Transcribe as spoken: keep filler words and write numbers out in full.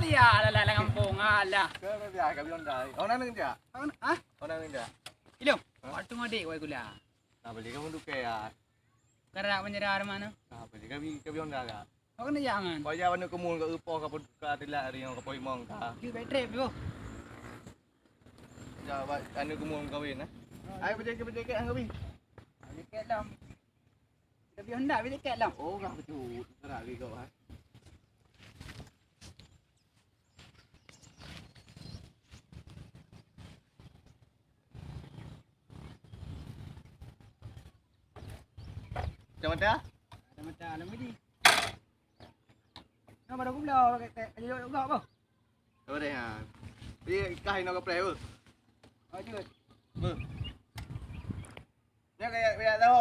Ya, alah, alah, kampung, alah. Kau biasa kau bilang dah. Orang nang dia. Orang, ah? Orang nang dia. Ilong, waktu ngodek wai gula. Nah, beli kamu dukai ya. Karak menyerah mana? Nah, beli kau bi kau bilang dah. Kau kena jangan. Kau jangan anu kemul kau upoh kau pun ka tilak hari yang kau poimong ka. Di baterai bro. Ya, anu kemul kau win eh. Ayo berjaga berjaga angkau bi. Berjaga lam. Tapi hendak bila kat lam. Oh, orang betul. Gerak lagi kau, ha. Macam mana? Macam mana alam ni? Kenapa dah gula? Pakai tak aja juga apa? Apa deh ha? Dia kah ino kapreh apa? Aja. Apa? Nya kayak kayak tahu.